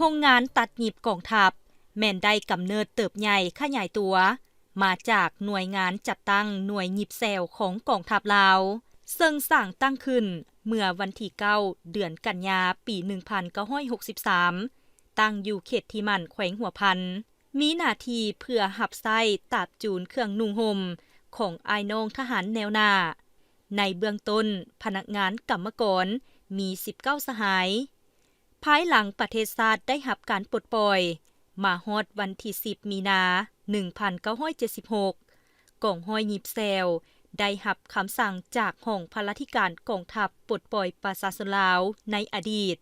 ໂຮງງານຕັດຫຍິບກອງທັບ ແມ່ນໄດ້ກຳເນີດເຕີບໃຫຍ່ຂະຫຍາຍຕົວ ມາຈາກໜ່ວຍງານຈັດຕັ້ງໜ່ວຍຫຍິບແຊວຂອງກອງທັບລາວ, ເຊິ່ງສ້າງຕັ້ງຂຶ້ນເມື່ອວັນທີເກົ້າ ເດືອນກັນຍາ ປີໜຶ່ງພັນເກົ້າຮ້ອຍຫົກສິບສາມ ຕັ້ງຢູ່ເຂດທີ່ໝັ້ນ ແຂວງຫົວພັນ, ມີໜ້າທີ່ເພື່ອຮັບໃຊ້ຕາບຈູນເຄື່ອງນຸ່ງຫົ່ມຂອງອ້າຍນ້ອງທະຫານແນວໜ້າ. ໃນເບື້ອງຕົ້ນ, ພະນັກງານກຳມະກອນມີສິບເກົ້າສະຫາຍ. ພາຍຫຼັງປະເທດຊາດໄດ້ຮັບການປົດປ່ອຍ ມາຮອດວັນທີສິບ ມີນາ ໜຶ່ງພັນເກົ້າຮ້ອຍເຈັດສິບຫົກ ກອງຮ້ອຍຫຍິບແຊວໄດ້ຮັບຄຳສັ່ງຈາກຫ້ອງພະລາທິການກອງທັບປົດປ່ອຍປະຊາຊົນລາວໃນອະດີດ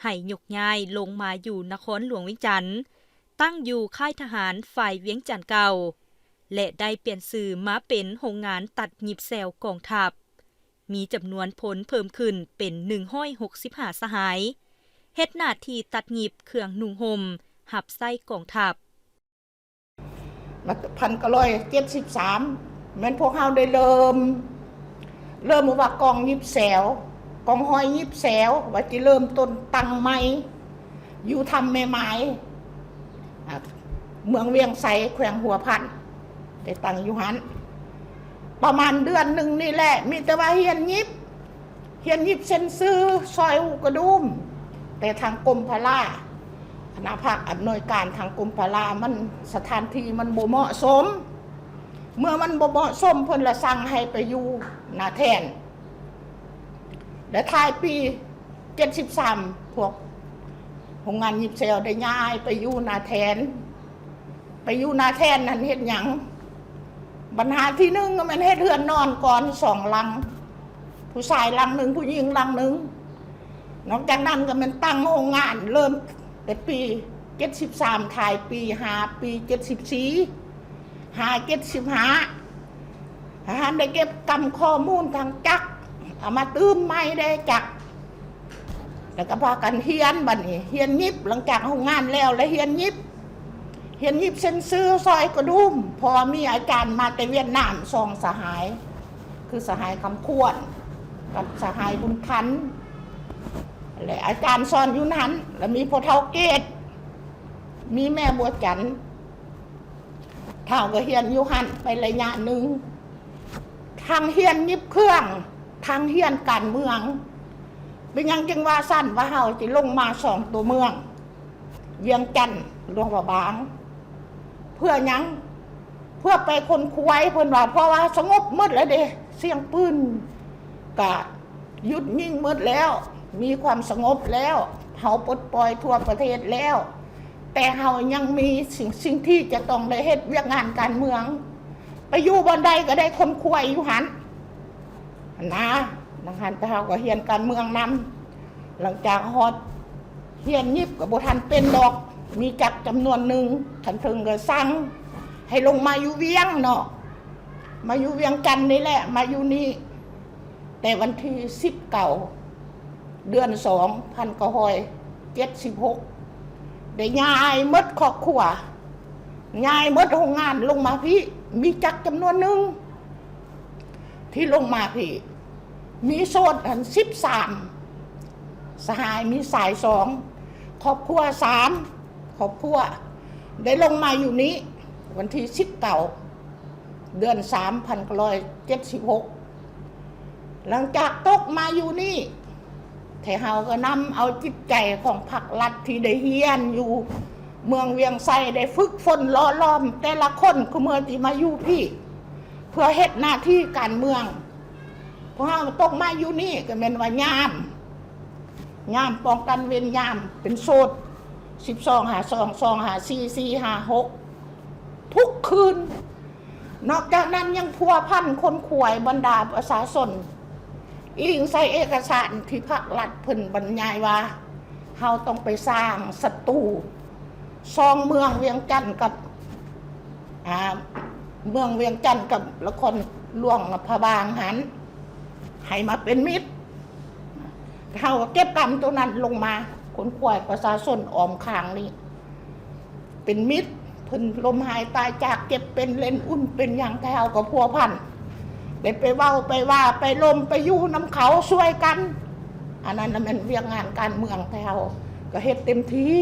ໃຫ້ຍົກຍ້າຍລົງມາຢູ່ນະຄອນຫຼວງວຽງຈັນ, ຕັ້ງຢູ່ຄ້າຍທະຫານຝ່າຍວຽງຈັນເກົ່າ ແລະ ໄດ້ປ່ຽນຊື່ມາເປັນໂຮງງານຕັດຫຍິບແຊວກອງທັບ. ມີຈຳນວນພົນເພີ່ມຂຶ້ນເປັນໜຶ່ງຮ້ອຍຫົກສິບຫ້າສະຫາຍ, ເຮັດໜ້າທີ່ຕັດຫຍິບເຄື່ອງນຸ່ງຫົ່ມຮັບໃຊ້ກອງທັບ. ພັນເກົ້າຮ້ອຍເຈັດສິບສາມ ແມ່ນພວກເຮົາໄດ້ເລີ່ມ, ເລີ່ມວ່າກອງຫຍິບແຊວ, ກອງຮ້ອຍຫຍິບແຊວ ວ່າຊິເລີ່ມຕົ້ນຕັ້ງໃໝ່ ຢູ່ຖ້ຳແມ່ໝາຍ ອາ ເມືອງວຽງໄຊ ແຂວງຫົວພັນ ໄດ້ຕັ້ງຢູ່ຫັ້ນ. ປະມານເດືອນໜຶ່ງນີ້ແຫຼະ ມີແຕ່ວ່າຮຽນຫຍິບ, ຮຽນຫຍິບເຊັນຊື່ ຊອຍຫູກະດຸມ, ແຕ່ທາງກົມພະລາ ຄະນະພັກອຳນວຍການທາງກົມພະລາ ມັນ ສະຖານທີ່ມັນບໍ່ເໝາະສົມ. ເມື່ອມັນບໍ່ເໝາະສົມ ເພິ່ນລະສັ່ງໃຫ້ໄປຢູ່ນາແທນ. ແລະ ທ້າຍປີເຈັດສິບສາມ ພວກໂຮງງານຫຍິບແຊວໄດ້ຍ້າຍໄປຢູ່ນາແທນ. ໄປຢູ່ນາແທນນັ້ນເຮັດຫຍັງ? ບັນຫາທີໜຶ່ງກໍແມ່ນເຮັດເຮືອນນອນກ່ອນສອງຫຼັງ, ຜູ້ຊາຍຫຼັງໜຶ່ງ ຜູ້ຍິງຫຼັງໜຶ່ງ. ນອກຈາກນັ້ນກໍແມ່ນຕັ້ງໂຮງງານ ເລີ່ມແຕ່ປີເຈັດສິບສາມ ທ້າຍປີ ຫາປີເຈັດສິບສີ່ ຫາເຈັດສິບຫ້າ ຫາໄດ້ເກັບກຳຂໍ້ມູນທາງຈັກ ເອົາມາຕື່ມໃໝ່ໄດ້ຈັກ ແລ້ວກໍພາກັນຮຽນ. ບັດນີ້ຮຽນຫຍິບ, ຫຼັງຈາກໂຮງງານແລ້ວ ແລ້ວຮຽນຫຍິບ, ຮຽນຫຍິບເຊັນຊື່ຊອຍກະດຸມ. ເພາະມີອາຈານມາແຕ່ຫວຽດນາມສອງສະຫາຍ ຄືສະຫາຍຄຳຂວັນກັບສະຫາຍບຸນທັນ ແລະ ອາຈານສອນຢູ່ນັ້ນ. ແລ້ວມີພໍ່ເຖົ້າເກດ, ມີແມ່ບົວຈັນ. ທ້າວກໍຮຽນຢູ່ຫັ້ນໄປໄລຍະໜຶ່ງ, ທັງຮຽນຫຍິບເຄື່ອງ, ທັງຮຽນການເມືອງ. ເປັນຫຍັງຈຶ່ງວ່າຊັ້ນ ວ່າເຮົາຊິລົງມາສອງຕົວເມືອງ ວຽງຈັນ ຫຼວງພະບາງ? ເພື່ອຫຍັງ? ເພື່ອໄປຂົນຂວາຍ ເພິ່ນວ່າ, ເພາະວ່າສະຫງົບໝົດແລ້ວເດ້, ສຽງປືນກະຢຸດຍິງໝົດແລ້ວ, ມີຄວາມສະຫງົບແລ້ວ, ເຮົາປົດປ່ອຍທົ່ວປະເທດແລ້ວ. ແຕ່ເຮົາຍັງມີສິ່ງ, ສິ່ງທີ່ຈະຕ້ອງໄດ້ເຮັດວຽກງານການເມືອງ. ໄປຢູ່ບ່ອນໃດກໍໄດ້ຂົນຂວາຍຢູ່ຫັ້ນນະ. ນະ ຫັ້ນ ແຕ່ເຮົາກໍຮຽນການເມືອງນຳ. ຫຼັງຈາກຮອດຮຽນຫຍິບກໍບໍ່ທັນເປັນດອກ, ມີຈັກຈຳນວນໜຶ່ງ, ຂັ້ນເທິງກໍສັ່ງໃຫ້ລົງມາຢູ່ວຽງເນາະ, ມາຢູ່ວຽງຈັນນີ້ແຫຼະ, ມາຢູ່ນີ້. ແຕ່ວັນທີສິບເກົ້າ ເດືອນສອງ ພັນເກົ້າຮ້ອຍເຈັດສິບຫົກ ໄດ້ຍ້າຍໝົດຄອບຄົວ, ຍ້າຍໝົດໂຮງງານລົງມາພີ້. ມີຈັກຈຳນວນໜຶ່ງທີ່ລົງມາພີ້, ມີໂສດຫັ້ນສິບສາມສະຫາຍ, ມີຊາຍສອງ, ຄອບຄົວສາມຄອບຄົວ ໄດ້ລົງມາຢູ່ນີ້ ວັນທີສິບເກົ້າ ເດືອນສາມ ພັນເກົ້າຮ້ອຍເຈັດສິບຫົກ. ຫຼັງຈາກຕົກມາຢູ່ນີ້, ແທ້ເຮົາກໍນຳເອົາຈິດໃຈຂອງພັກລັດທີ່ໄດ້ຮຽນຢູ່ເມືອງວຽງໄຊ, ໄດ້ຝຶກຝົນຫຼໍ່ຫຼອມແຕ່ລະຄົນ ຄືເມື່ອທີ່ມາຢູ່ພີ້ ເພື່ອເຮັດໜ້າທີ່ການເມືອງ. ພວກເຮົາຕົກມາຢູ່ນີ້ກໍແມ່ນວ່າຍາມ, ຍາມປ້ອງກັນເວນຍາມ ເປັນໂສດ ສິບສອງ ຫາສອງ ສອງ ຫາສີ່ ສີ່ ຫາຫົກ ທຸກຄືນ. ນອກຈາກນັ້ນຍັງພົວພັນຂົນຂວາຍບັນດາປະຊາຊົນ, ອີງໃສ່ເອກະສານທີ່ພັກລັດເພິ່ນບັນຍາຍວ່າ ເຮົາຕ້ອງໄປສ້າງສັດຕູ ຊ່ອງເມືອງວຽງຈັນກັບ ອາ ເມືອງວຽງຈັນກັບນະຄອນຫຼວງພະບາງຫັ້ນ ໃຫ້ມາເປັນມິດ. ເຮົາກໍເກັບກຳໂຕນັ້ນລົງມາ, ຂົນຂວາຍປະຊາຊົນອ້ອມຂ້າງນີ້ເປັນມິດ, ເພິ່ນລົ້ມຫາຍຕາຍຈາກ, ເຈັບເປັນເລັນອຸ່ນເປັນຫຍັງ, ແທ້ເຮົາກໍພົວພັນ ໄດ້ໄປເວົ້າໄປວ່າ ໄປລົມໄປຢູ່ນຳເຂົາຊ່ວຍກັນ. ອັນນັ້ນນະແມ່ນວຽກງານການເມືອງ, ແທ້ເຮົາກໍເຮັດເຕັມທີ່.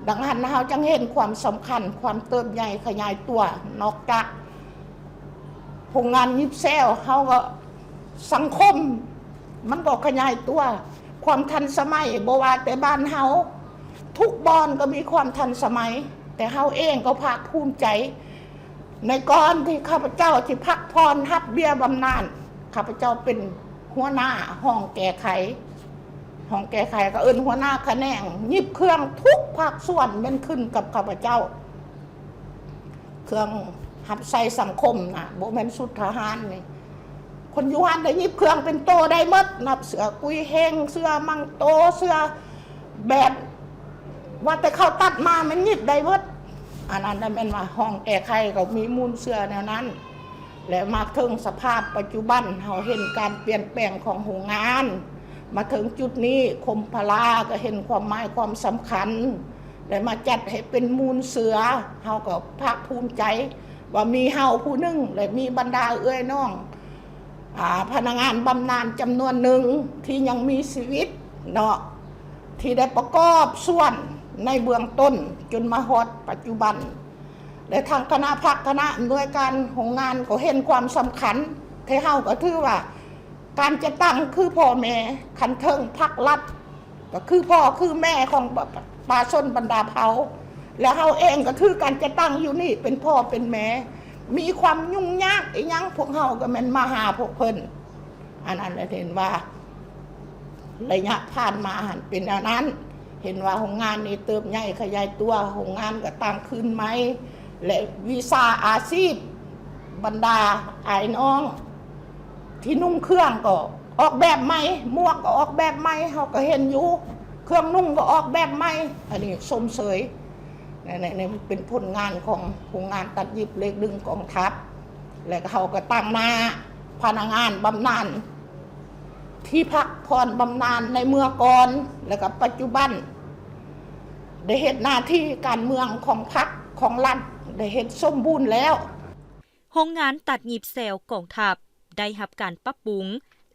ດັ່ງນັ້ນເຮົາຈຶ່ງເຫັນຄວາມສຳຄັນ ຄວາມເຕີບໃຫຍ່ຂະຫຍາຍຕົວ. ນອກຈາກໂຮງງານຫຍິບແຊວ ເຮົາກໍ ສັງຄົມມັນກໍຂະຫຍາຍຕົວ ຄວາມທັນສະໄໝ ບໍ່ວ່າແຕ່ບ້ານເຮົາ ທຸກບ່ອນກໍມີຄວາມທັນສະໄໝ. ແຕ່ເຮົາເອງກໍພາກພູມໃຈ ໃນກ່ອນທີ່ຂ້າພະເຈົ້າຊິພັກຜ່ອນຮັບເບ້ຍບຳນານ ຂ້າພະເຈົ້າເປັນຫົວໜ້າຫ້ອງແກ້ໄຂ ຫ້ອງແກ້ໄຂກໍເອີ້ນຫົວໜ້າຂະແໜງ ຫຍິບເຄື່ອງທຸກພາກສ່ວນແມ່ນຂຶ້ນກັບຂ້າພະເຈົ້າ. ເຄື່ອງຮັບໃຊ້ສັງຄົມນະ ບໍ່ແມ່ນຊຸດທະຫານນີ້ ຄົນຢູ່ຫັ້ນໄດ້ຫຍິບເຄື່ອງເປັນໂຕໄດ້ໝົດ ນັບເສື້ອກຸຍເຮງ ເສື້ອມັງໂຕ ເສື້ອແບບ ວ່າແຕ່ເຂົາຕັດມາແມ່ນຫຍິບໄດ້ໝົດ. ອັນນັ້ນນະແມ່ນວ່າຫ້ອງແກ້ໄຂເຂົາມີມູນເຊື້ອແນວນັ້ນ. ແລະ ມາເຖິງສະພາບປັດຈຸບັນ ເຮົາເຫັນການປ່ຽນແປງຂອງໂຮງງານ ມາເຖິງຈຸດນີ້ ຄົມພະລາກໍເຫັນຄວາມໝາຍຄວາມສຳຄັນ ແລະ ມາຈັດໃຫ້ເປັນມູນເຊື້ອ ເຮົາກໍພາກພູມໃຈວ່າມີເຮົາຜູ້ໜຶ່ງ ແລະ ມີບັນດາເອື້ອຍນ້ອງ ອາ ພະນັກງານບຳນານຈຳນວນໜຶ່ງທີ່ຍັງມີຊີວິດເນາະ ທີ່ໄດ້ປະກອບສ່ວນໃນເບື້ອງຕົ້ນຈົນມາຮອດປັດຈຸບັນ ແລະ ທາງຄະນະພັກ ຄະນະອຳນວຍການໂຮງງານກໍເຫັນຄວາມສຳຄັນ ແຕ່ເຮົາກໍຖືວ່າການຈັດຕັ້ງຄືພໍ່ແມ່ ຂັ້ນເທິງພັກລັດ ກໍຄືພໍ່ຄືແມ່ຂອງປະຊາຊົນບັນດາເຜົ່າ ແລະ ເຮົາເອງກໍຖືການຈັດຕັ້ງຢູ່ນີ້ເປັນພໍ່ເປັນແມ່ ມີຄວາມຫຍຸ້ງຍາກອີ່ຫຍັງ ພວກເຮົາກໍແມ່ນມາຫາພວກເພິ່ນ. ອັນນັ້ນແຫຼະເຫັນວ່າໄລຍະຜ່ານມາຫັ້ນເປັນແນວນັ້ນ ເຫັນວ່າໂຮງງານນີ້ເຕີບໃຫຍ່ຂະຫຍາຍຕົວ ໂຮງງານກໍຕັ້ງຂຶ້ນໃໝ່ ແລະ ວິຊາອາຊີບບັນດາອ້າຍນ້ອງ ທີ່ນຸ່ງເຄື່ອງກໍອອກແບບໃໝ່ ໝວກກໍອອກແບບໃໝ່ ເຮົາກໍເຫັນຢູ່ ເຄື່ອງນຸ່ງກໍອອກແບບໃໝ່ ອັນນີ້ຊົມເຊີຍ ໃນ ໃນ ໃນ ເປັນຜົນງານຂອງໂຮງງານຕັດຫຍິບເລກໜຶ່ງກອງທັບ ແລະ ເຮົາກໍຕາງໜ້າພະນັກງານບຳນານທີ່ພັກຜ່ອນບຳນານໃນເມື່ອກ່ອນ ແລະ ກໍປັດຈຸບັນ ໄດ້ເຮັດໜ້າທີ່ການເມືອງຂອງພັກຂອງລັດ ໄດ້ເຮັດສົມບູນແລ້ວ. ໂຮງງານຕັດຫຍິບແຊວກອງທັບໄດ້ຮັບການປັບປຸງ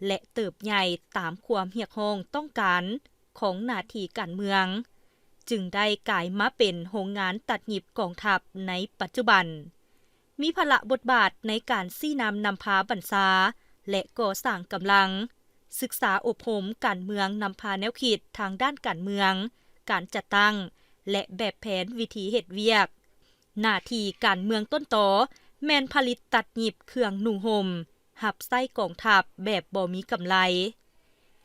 ແລະ ເຕີບໃຫຍ່ຕາມຄວາມຮຽກຮ້ອງຕ້ອງການຂອງໜ້າທີ່ການເມືອງ, ຈຶ່ງໄດ້ກາຍມາເປັນໂຮງງານຕັດຫຍິບກອງທັບໃນປັດຈຸບັນ, ມີພາລະບົດບາດໃນການຊີ້ນຳນຳພາບັນຊາ ແລະ ກໍ່ສ້າງກຳລັງ, ສຶກສາອົບຮົມການເມືອງນຳພາແນວຄິດທາງດ້ານການເມືອງ, ການຈັດຕັ້ງ ແລະ ແບບແຜນວິທີເຮັດວຽກ. ໜ້າທີ່ການເມືອງຕົ້ນຕໍແມ່ນຜະລິດຕັດຫຍິບເຄື່ອງນຸ່ງຫົ່ມ ຮັບໃຊ້ກອງທັບແບບບໍ່ມີກຳໄລ.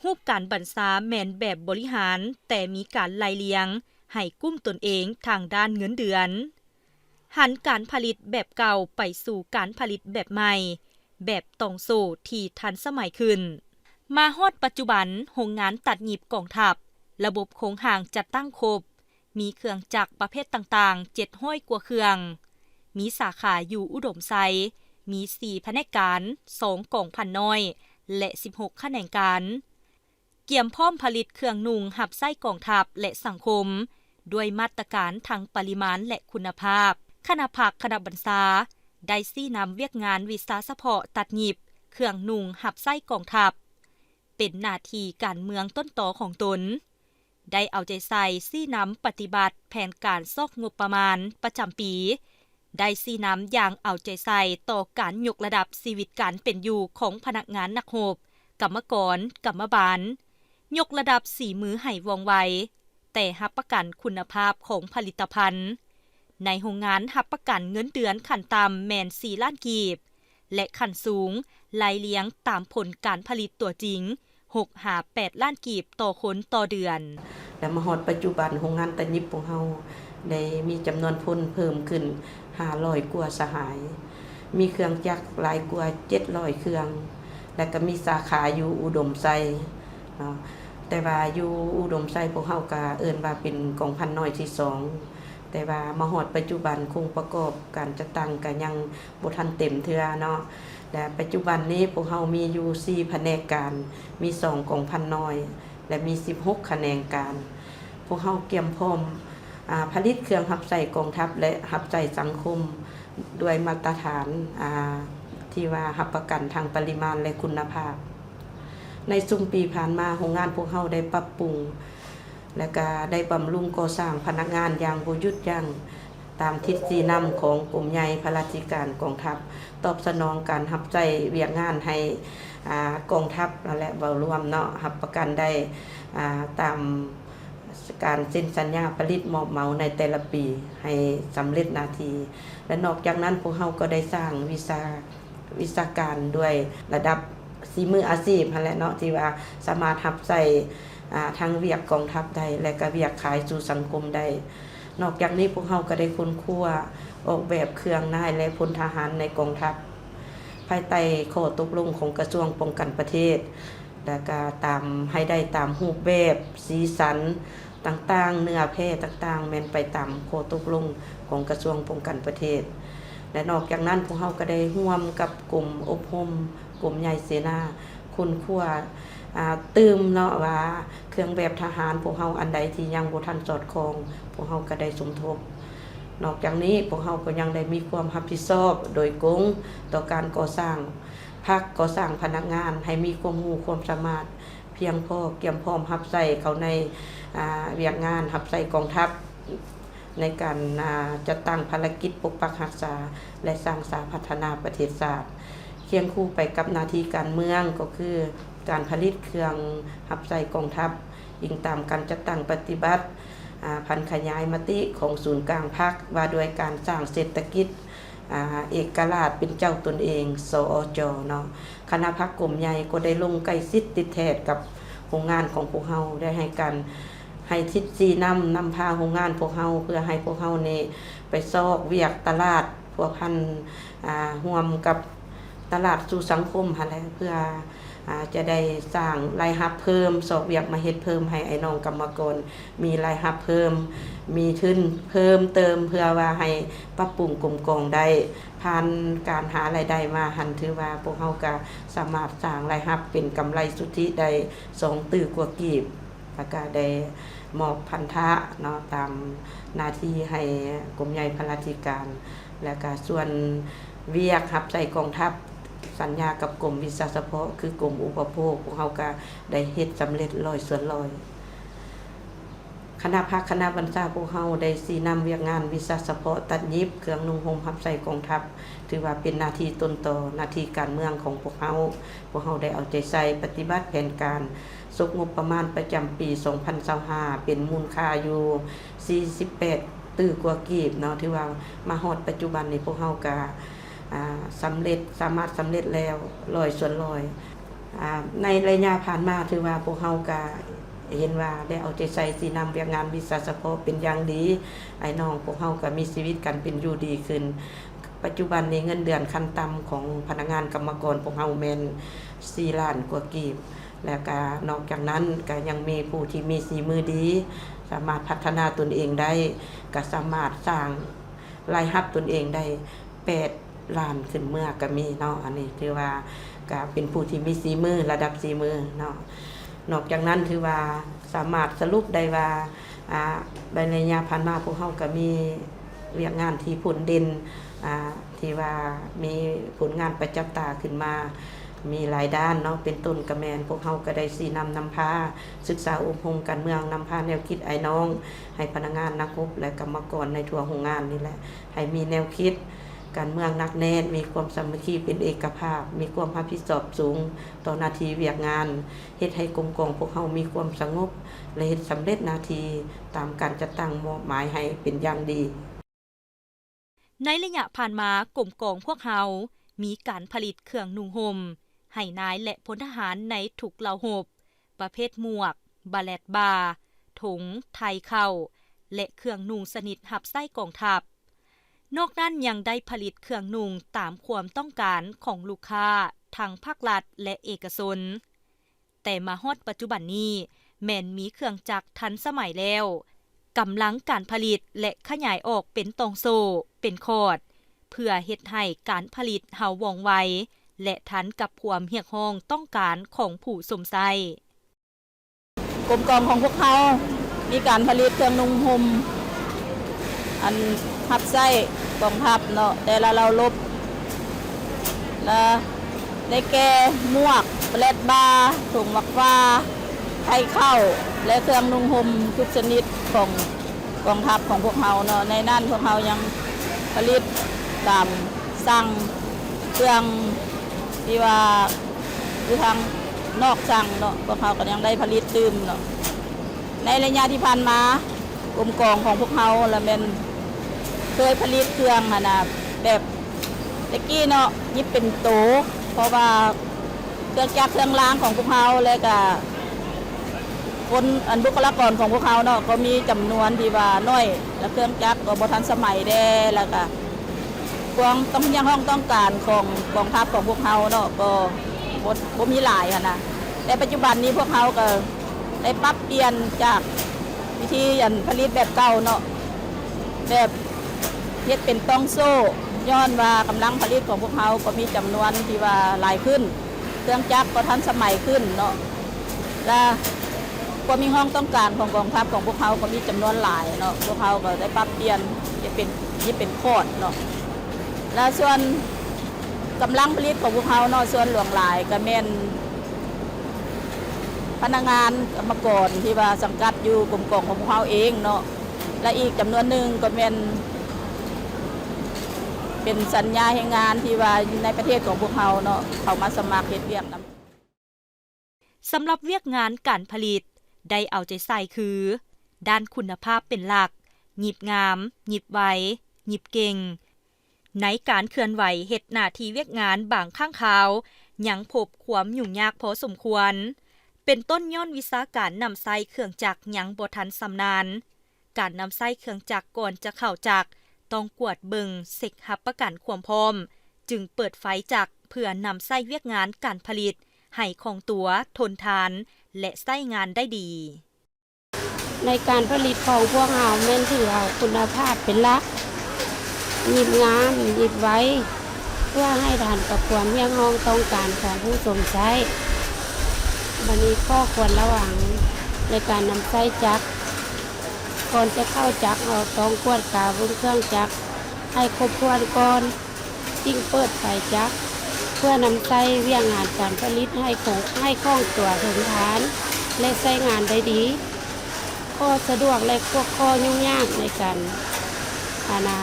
ຮູບການບັນຊາແມ່ນແບບບໍລິຫານ, ແຕ່ມີການໄລ່ລຽງໃຫ້ກຸ້ມຕົນເອງທາງດ້ານເງິນເດືອນ. ຫັນການຜະລິດແບບເກົ່າໄປສູ່ການຜະລິດແບບໃໝ່, ແບບຕ່ອງໂສ້ທີ່ທັນສະໄໝຂຶ້ນ. ມາຮອດປັດຈຸບັນ, ໂຮງງານຕັດຫຍິບກອງທັບ ລະບົບໂຄງຮ່າງຈັດຕັ້ງຄົບ, ມີເຄື່ອງຈັກປະເພດຕ່າງໆ ເຈັດຮ້ອຍກວ່າເຄື່ອງ, ມີສາຂາຢູ່ອຸດົມໄຊ, ມີສີ່ພະແນກການ, ສອງກອງພັນນ້ອຍ ແລະ ສິບຫົກຂະແໜງການ. ກຽມພ້ອມຜະລິດເຄື່ອງນຸ່ງຮັບໃຊ້ກອງທັບ ແລະ ສັງຄົມ ດ້ວຍມາດຕະການທັງປະລິມານ ແລະ ຄຸນນະພາບ. ຄະນະພັກຄະນະບັນຊາໄດ້ຊີ້ນຳວຽກງານວິຊາສະເພາະຕັດຫຍິບເຄື່ອງນຸ່ງຮັບໃຊ້ກອງທັບ ເປັນໜ້າທີ່ການເມືອງຕົ້ນຕໍຂອງຕົນ. ໄດ້ເອົາໃຈໃສ່ຊີ້ນຳປະຕິບັດແຜນການຊອກງົບປະມານປະຈຳປີ, ໄດ້ຊີ້ນຳຢ່າງເອົາໃຈໃສ່ຕໍ່ການຍົກລະດັບຊີວິດການເປັນຢູ່ຂອງພະນັກງານນັກຮົບ, ກຳມະກອນ, ກຳມະບານ, ຍົກລະດັບສີມືໃຫ້ວ່ອງໄວ, ແຕ່ຮັບປະກັນຄຸນນະພາບຂອງຜະລິດຕະພັນ. ໃນໂຮງງານຮັບປະກັນເງິນເດືອນຂັ້ນຕ່ຳແມ່ນສີ່ລ້ານກີບ ແລະ ຂັ້ນສູງໄລ່ລຽງຕາມຜົນການຜະລິດຕົວຈິງ ຫົກຫາແປດລ້ານກີບຕໍ່ຄົນຕໍ່ເດືອນ. ແລະ ມາຮອດປັດຈຸບັນ ໂຮງງານຕັດຫຍິບພວກເຮົາໄດ້ມີຈຳນວນຄົນເພີ່ມຂຶ້ນຫ້າຮ້ອຍກວ່າສະຫາຍ, ມີເຄື່ອງຈັກຫຼາຍກວ່າເຈັດຮ້ອຍເຄື່ອງ ແລະ ກໍມີສາຂາຢູ່ອຸດົມໄຊເນາະ. ແຕ່ວ່າຢູ່ອຸດົມໄຊພວກເຮົາກໍເອີ້ນວ່າເປັນກອງພັນນ້ອຍທີສອງ ແຕ່ວ່າມາຮອດປັດຈຸບັນ ໂຄງປະກອບການຈັດຕັ້ງກໍຍັງບໍ່ທັນເຕັມເທື່ອເນາະ ແລະ ປັດຈຸບັນນີ້ພວກເຮົາມີຢູ່ສີ່ພະແນກການ, ມີສອງກອງພັນນ້ອຍ ແລະ ມີສິບຫົກຂະແໜງການ. ພວກເຮົາກຽມພ້ອມ ອາ ຜະລິດເຄື່ອງຮັບໃຊ້ກອງທັບ ແລະ ຮັບໃຊ້ສັງຄົມດ້ວຍມາດຕະຖານ ອາ ທີ່ວ່າຮັບປະກັນທັງປະລິມານ ແລະ ຄຸນນະພາບ. ໃນຊຸມປີຜ່ານມາ ໂຮງງານພວກເຮົາໄດ້ປັບປຸງ ແລະ ກະໄດ້ບຳລຸງກໍ່ສ້າງພະນັກງານຢ່າງບໍ່ຢຸດຢັ້ງ ຕາມທິດຊີ້ນຳຂອງກົມໃຫຍ່ພະລາທິການກອງທັບ, ຕອບສະໜອງການຮັບໃຊ້ວຽກງານໃຫ້ ອາ ກອງທັບ ແລະ ເວົ້າລວມເນາະ, ຮັບປະກັນໄດ້ ອາ ຕາມການເຊັນສັນຍາຜະລິດມອບເໝົາໃນແຕ່ລະປີໃຫ້ສຳເລັດໜ້າທີ່. ແລະ ນອກຈາກນັ້ນ ພວກເຮົາກໍໄດ້ສ້າງວິຊາ ວິຊາການດ້ວຍລະດັບສີມືອາຊີບຫັ້ນແຫຼະເນາະ ທີ່ວ່າສາມາດຮັບໃຊ້ ອາ ທັງວຽກກອງທັບໄດ້ ແລະ ກະວຽກຂາຍສູ່ສັງຄົມໄດ້. ນອກຈາກນີ້ ພວກເຮົາກະໄດ້ຄົ້ນຄວ້າອອກແບບເຄື່ອງນາຍ ແລະ ພົນທະຫານໃນກອງທັບ ພາຍໃຕ້ຂໍ້ຕົກລົງຂອງກະຊວງປ້ອງກັນປະເທດ ແລະ ກະຕາມ ໃຫ້ໄດ້ຕາມຮູບແບບ ສີສັນຕ່າງໆ ເນື້ອແພ້ຕ່າງໆ ແມ່ນໄປຕາມຂໍ້ຕົກລົງຂອງກະຊວງປ້ອງກັນປະເທດ. ແລະ ນອກຈາກນັ້ນ ພວກເຮົາກະໄດ້ຮ່ວມກັບກົມອົບຮົມ ກົມໃຫຍ່ເສນາ ຄົ້ນຄວ້າ ອາ ຕື່ມເນາະ ວ່າເຄື່ອງແບບທະຫານພວກເຮົາອັນໃດທີ່ຍັງບໍ່ທັນສອດຄ່ອງ ພວກເຮົາກະໄດ້ສົມທົບ. ນອກຈາກນີ້ ພວກເຮົາກໍຍັງໄດ້ມີຄວາມຮັບຜິດຊອບໂດຍກົງຕໍ່ການກໍ່ສ້າງພັກ, ກໍ່ສ້າງພະນັກງານໃຫ້ມີຄວາມຮູ້ຄວາມສາມາດພຽງພໍ, ກຽມພ້ອມຮັບໃຊ້ເຂົ້າໃນ ອາ ວຽກງານຮັບໃຊ້ກອງທັບ ໃນການ ອາ ຈັດຕັ້ງພາລະກິດປົກປັກຮັກສາ ແລະ ສ້າງສາພັດທະນາປະເທດຊາດ. ຄຽງຄູ່ໄປກັບໜ້າທີ່ການເມືອງ ກໍຄືການຜະລິດເຄື່ອງຮັບໃຊ້ກອງທັບ ອີງຕາມການຈັດຕັ້ງປະຕິບັດ ອາ ຜັນຂະຫຍາຍມະຕິຂອງສູນກາງພັກ ວ່າດ້ວຍການສ້າງເສດຖະກິດ ອາ ເອກະລາດເປັນເຈົ້າຕົນເອງ ສອຈ ເນາະ. ຄະນະພັກກົມໃຫຍ່ກໍໄດ້ລົງໃກ້ຊິດຕິດແທດກັບໂຮງງານຂອງພວກເຮົາ, ໄດ້ໃຫ້ການ ໃຫ້ທິດຊີ້ນຳ ນຳພາໂຮງງານພວກເຮົາ ເພື່ອໃຫ້ພວກເຮົານີ້ໄປຊອກວຽກຕະຫຼາດພົວພັນ ອາ ຮ່ວມກັບຕະຫຼາດສູ່ສັງຄົມຫັ້ນແຫຼະ ເພື່ອ ອາ ຈະໄດ້ສ້າງລາຍຮັບເພີ່ມ, ຊອກວຽກມາເຮັດເພີ່ມໃຫ້ອ້າຍນ້ອງກຳມະກອນມີລາຍຮັບເພີ່ມ, ມີທຶນເພີ່ມເຕີມ ເພື່ອວ່າໃຫ້ປັບປຸງກົມກອງໄດ້. ຜ່ານການຫາລາຍໄດ້ມາຫັ້ນ ຖືວ່າພວກເຮົາກະສາມາດສ້າງລາຍຮັບເປັນກຳໄລສຸດທິໄດ້ສອງຕື້ກວ່າກີບ. ແລ້ວກະໄດ້ມອບພັນທະເນາະ ຕາມໜ້າທີ່ໃຫ້ກົມໃຫຍ່ພະລາທິການ ແລ້ວກະສ່ວນວຽກຮັບໃຊ້ກອງທັບ ສັນຍາກັບກົມວິຊາສະເພາະ ຄືກົມອຸປະໂພກ ພວກເຮົາກະໄດ້ເຮັດສຳເລັດຮ້ອຍສ່ວນຮ້ອຍ. ຄະນະພັກຄະນະບັນຊາພວກເຮົາໄດ້ຊີ້ນຳວຽກງານວິຊາສະເພາະ ຕັດຫຍິບເຄື່ອງນຸ່ງຫົ່ມຮັບໃຊ້ກອງທັບ ຖືວ່າເປັນໜ້າທີ່ຕົ້ນຕໍ ໜ້າທີ່ການເມືອງຂອງພວກເຮົາ. ພວກເຮົາໄດ້ເອົາໃຈໃສ່ປະຕິບັດແຜນການ ສົກງົບປະມານປະຈຳປີສອງພັນຊາວຫ້າ ເປັນມູນຄ່າຢູ່ສີ່ສິບແປດຕື້ກວ່າກີບເນາະ, ຖືວ່າມາຮອດປັດຈຸບັນນີ້ ພວກເຮົາກະ ອາ ສຳເລັດ ສາມາດສຳເລັດແລ້ວຮ້ອຍສ່ວນຮ້ອຍ. ອາ ໃນໄລຍະຜ່ານມາ ຖືວ່າພວກເຮົາກະເຫັນວ່າໄດ້ເອົາໃຈໃສ່ຊີ້ນຳວຽກງານວິຊາສະເພາະເປັນຢ່າງດີ, ອ້າຍນ້ອງພວກເຮົາກະມີຊີວິດການເປັນຢູ່ດີຂຶ້ນ. ປັດຈຸບັນນີ້ເງິນເດືອນຂັ້ນຕ່ຳຂອງພະນັກງານກຳມະກອນພວກເຮົາແມ່ນສີ່ລ້ານກວ່າກີບ. ແລ້ວກະນອກຈາກນັ້ນກະຍັງມີຜູ້ທີ່ມີສີມືດີ ສາມາດພັດທະນາຕົນເອງໄດ້ ກະສາມາດສ້າງລາຍຮັບຕົນເອງໄດ້ແປດລ້ານຂຶ້ນເມືອກະມີເນາະ. ອັນນີ້ຖືວ່າກະເປັນຜູ້ທີ່ມີສີມື ລະດັບສີມືເນາະ. ນອກຈາກນັ້ນຖືວ່າສາມາດສະຫຼຸບໄດ້ວ່າ ອາ ໃນໄລຍະຜ່ານມາພວກເຮົາກະມີວຽກງານທີ່ພົ້ນເດັ່ນ ອາ ທີ່ວ່າມີຜົນງານປະຈັກຕາຂຶ້ນມາ ມີຫຼາຍດ້ານເນາະ, ເປັນຕົ້ນກະແມ່ນພວກເຮົາກະໄດ້ຊີ້ນຳນຳພາ ສຶກສາອົບຮົມການເມືອງ, ນຳພາແນວຄິດອ້າຍນ້ອງໃຫ້ພະນັກງານນັກຮົບ ແລະ ກຳມະກອນໃນທົ່ວໂຮງງານນີ້ແຫຼະ ໃຫ້ມີແນວຄິດການເມືອງໜັກແໜ້ນ, ມີຄວາມສາມັກຄີເປັນເອກະພາບ, ມີຄວາມຮັບຜິດຊອບສູງຕໍ່ໜ້າທີ່ວຽກງານ, ເຮັດໃຫ້ກົມກອງພວກເຮົາມີຄວາມສະຫງົບ ແລະ ເຮັດສຳເລັດໜ້າທີ່ຕາມການຈັດຕັ້ງມອບໝາຍໃຫ້ເປັນຢ່າງດີ. ໃນໄລຍະຜ່ານມາ, ກົມກອງພວກເຮົາມີການຜະລິດເຄື່ອງນຸ່ງຫົ່ມໃຫ້ນາຍ ແລະ ພົນທະຫານໃນທຸກເຫຼົ່າຮົບ, ປະເພດໝວກ, ບາແລັດບາ, ຖົງ, ໄທເຂົ້າ ແລະ ເຄື່ອງນຸ່ງຊະນິດຮັບໃຊ້ກອງທັບ. ນອກນັ້ນຍັງໄດ້ຜະລິດເຄື່ອງນຸ່ງຕາມຄວາມຕ້ອງການຂອງລູກຄ້າ ທັງພາກລັດ ແລະ ເອກະຊົນ. ແຕ່ມາຮອດປັດຈຸບັນນີ້ ແມ່ນມີເຄື່ອງຈັກທັນສະໄໝແລ້ວ, ກຳລັງການຜະລິດ ແລະ ຂະຫຍາຍອອກເປັນຕ່ອງໂສ້, ເປັນຂອດ, ເພື່ອເຮັດໃຫ້ການຜະລິດເຮົາວ່ອງໄວ ແລະ ທັນກັບຄວາມຮຽກຮ້ອງຕ້ອງການຂອງຜູ້ຊົມໃຊ້. ກົມກອງຂອງພວກເຮົາມີການຜະລິດເຄື່ອງນຸ່ງຫົ່ມ ອັນຮັບໃຊ້ກອງທັບເນາະ ແຕ່ລະເຫຼົ່າຮົບ ລະໄດ້ແກ່ໝວກ, ບາແລັດບາ, ຖົງໝາກຫວ້າ, ໄທ ໃຫ້ເຂົ້າ ແລະ ເຄື່ອງນຸ່ງຫົ່ມທຸກຊະນິດຂອງກອງທັບຂອງພວກເຮົາເນາະ. ໃນນັ້ນພວກເຮົາຍັງຜະລິດຕາມສັ່ງ ເຄື່ອງທີ່ວ່າຢູ່ທາງນອກສັ່ງເນາະ ພວກເຮົາກໍຍັງໄດ້ຜະລິດຕື່ມເນາະ. ໃນໄລຍະທີ່ຜ່ານມາ ກົມກອງຂອງພວກເຮົາລະແມ່ນເຄີຍຜະລິດເຄື່ອງຫັ້ນນະ ແບບແຕ່ກີ້ເນາະ ຫຍິບເປັນໂຕ ເພາະວ່າເຄື່ອງຈັກເຄື່ອງລາງຂອງພວກເຮົາ ແລະກະຄົນ ອັນ ບຸກຄະລາກອນຂອງພວກເຮົາເນາະ ກໍມີຈຳນວນທີ່ວ່າໜ້ອຍ ແລະເຄື່ອງຈັກກໍບໍ່ທັນສະໄໝແດ່ ແລະກະຄວາມຕ້ອງ ຮຽກຮ້ອງຕ້ອງການຂອງກອງທັບຂອງພວກເຮົາເນາະ ກໍບໍ່ ບໍ່ມີຫຼາຍຫັ້ນນະ. ແຕ່ປັດຈຸບັນນີ້ພວກເຮົາກໍ ໄດ້ປັບປ່ຽນຈາກວິທີ ອັນ ຜະລິດແບບເກົ່າເນາະ ແບບເຮັດເປັນຕ່ອງໂສ້ ຍ້ອນວ່າກຳລັງຜະລິດຂອງພວກເຮົາກໍມີຈຳນວນທີ່ວ່າຫຼາຍຂຶ້ນ ເຄື່ອງຈັກກໍທັນສະໄໝຂຶ້ນເນາະ ແລະ ຄວາມຮຽກຮ້ອງຕ້ອງການຂອງກອງທັບຂອງພວກເຮົາກໍມີຈຳນວນຫຼາຍເນາະ ພວກເຮົາກໍໄດ້ປັບປ່ຽນເຮັດເປັນ ເຮັດເປັນຄອດເນາະ ແລະ ສ່ວນກຳລັງຜະລິດຂອງພວກເຮົາເນາະ ສ່ວນຫຼວງຫຼາຍກໍແມ່ນ ພະນັກງານກຳມະກອນທີ່ວ່າສັງກັດຢູ່ກົມກອງຂອງພວກເຮົາເອງເນາະ ແລະ ອີກຈຳນວນໜຶ່ງກໍແມ່ນເປັນສັນຍາແຮງງານທີ່ວ່າຢູ່ໃນປະເທດຂອງພວກເຮົາເນາະ ເຂົ້າມາສະໝັກເຮັດວຽກນຳ. ສຳລັບວຽກງານການຜະລິດ ໄດ້ເອົາໃຈໃສ່ຄື ດ້ານຄຸນນະພາບເປັນຫຼັກ, ຫຍິບງາມ, ຫຍິບໄວ, ຫຍິບເກັ່ງ. ໃນການເຄື່ອນໄຫວເຮັດໜ້າທີ່ວຽກງານບາງຄັ້ງຄາວຍັງພົບຄວາມຫຍຸ້ງຍາກພໍສົມຄວນ ເປັນຕົ້ນຍ້ອນວິຊາການນຳໃຊ້ເຄື່ອງຈັກຍັງບໍ່ທັນຊຳນານ. ການນຳໃຊ້ເຄື່ອງຈັກກ່ອນຈະເຂົ້າຈັກ ຕ້ອງກວດເບິ່ງເຊັກຮັບປະກັນຄວາມພ້ອມ ຈຶ່ງເປີດໄຟຈັກເພື່ອນຳໃຊ້ວຽກງານການຜະລິດໃຫ້ຄ່ອງຕົວ, ທົນທານ ແລະ ໃຊ້ງານໄດ້ດີ. ໃນການຜະລິດຂອງພວກເຮົາແມ່ນຖືເອົາຄຸນນະພາບເປັນຫຼັກ, ຫຍິບງາມ, ຫຍິບໄວ ເພື່ອໃຫ້ທັນກັບຄວາມຮຽກຮ້ອງຕ້ອງການຂອງຜູ້ຊົມໃຊ້. ບັດນີ້ຂໍ້ຄວນລະວັງໃນການນຳໃຊ້ຈັກ, ກ່ອນຈະເຂົ້າຈັກເຮົາຕ້ອງກວດກາເບິ່ງເຄື່ອງຈັກໃຫ້ຄົບຖ້ວນກ່ອນ. ຈຶ່ງເປີດໄຟຈັກ ເພື່ອນຳໃຊ້ວຽກງານການຜະລິດໃຫ້ຄົງ ໃຫ້ຄ່ອງຕົວ, ທົນທານ ແລະ ໃຊ້ງານໄດ້ດີ. ຂໍ້ສະດວກ ແລະ ພວກຂໍ້ຫຍຸ້ງຍາກໃນການ ອັນນ່າ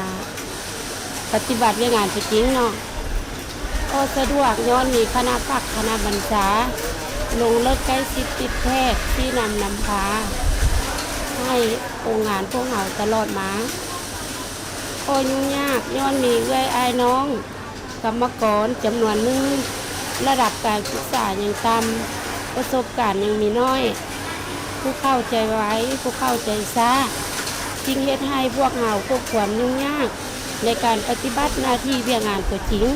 ປະຕິບັດວຽກງານຕົວຈິງເນາະ. ຂໍ້ສະດວກຍ້ອນມີຄະນະພັກຄະນະບັນຊາ ລົງເລິກໃກ້ຊິດຕິດແທດ ຊີ້ນຳນຳພາໃຫ້ໂຮງງານພວກເຮົາຕະຫຼອດມາ. ຂໍ້ຫຍຸ້ງຍາກຍ້ອນມີເອື້ອຍອ້າຍນ້ອງກຳມະກອນຈຳນວນໜຶ່ງ ລະດັບການສຶກສາຍັງຕ່ຳ, ປະສົບການຍັງມີໜ້ອຍ, ຜູ້ເຂົ້າໃຈໄວ, ຜູ້ເຂົ້າໃຈຊ້າ, ຈຶ່ງເຮັດໃຫ້ພວກເຮົາພົບຄວາມຫຍຸ້ງຍາກໃນການປະຕິບັດໜ້າທີ່ວຽກງານຕົວຈິງ.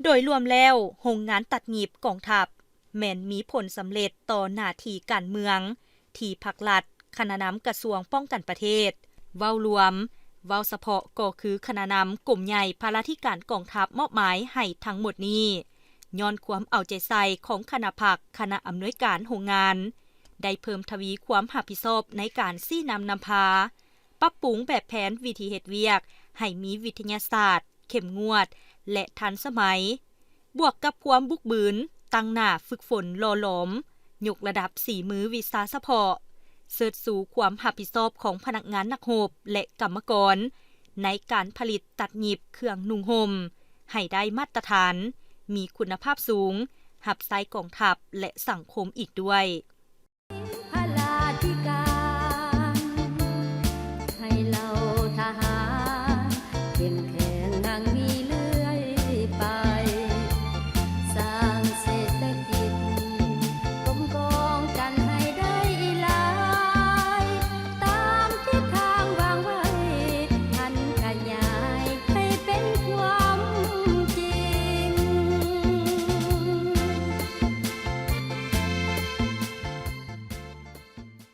ໂດຍລວມແລ້ວ, ໂຮງງານຕັດຫຍິບກອງທັບ ແມ່ນມີຜົນສຳເລັດຕໍ່ໜ້າທີ່ການເມືອງ ທີ່ພັກລັດ, ຄະນະນຳກະຊວງປ້ອງກັນປະເທດ ເວົ້າລວມ, ເວົ້າສະເພາະກໍຄືຄະນະນຳກົມໃຫຍ່ພາລາທິການກອງທັບມອບໝາຍໃຫ້ທັງໝົດນີ້ ຍ້ອນຄວາມເອົາໃຈໃສ່ຂອງຄະນະພັກ, ຄະນະອຳນວຍການໂຮງງານ ໄດ້ເພີ່ມທະວີຄວາມຮັບຜິດຊອບໃນການຊີ້ນຳນຳພາ, ປັບປຸງແບບແຜນວິທີເຮັດວຽກໃຫ້ມີວິທະຍາສາດ, ເຂັ້ມງວດ ແລະ ທັນສະໄໝ. ບວກກັບຄວາມບຸກບືນ, ຕັ້ງໜ້າຝຶກຝົນຫຼໍ່ຫຼອມ, ຍົກລະດັບສີມືວິຊາສະເພາະ, ເຊີດຊູຄວາມຮັບຜິດຊອບຂອງພະນັກງານນັກຮົບ ແລະ ກຳມະກອນ ໃນການຜະລິດຕັດຫຍິບເຄື່ອງນຸ່ງຫົ່ມ ໃຫ້ໄດ້ມາດຕະຖານ, ມີຄຸນນະພາບສູງ, ຮັບໃຊ້ກອງທັບ ແລະ ສັງຄົມອີກດ້ວຍ.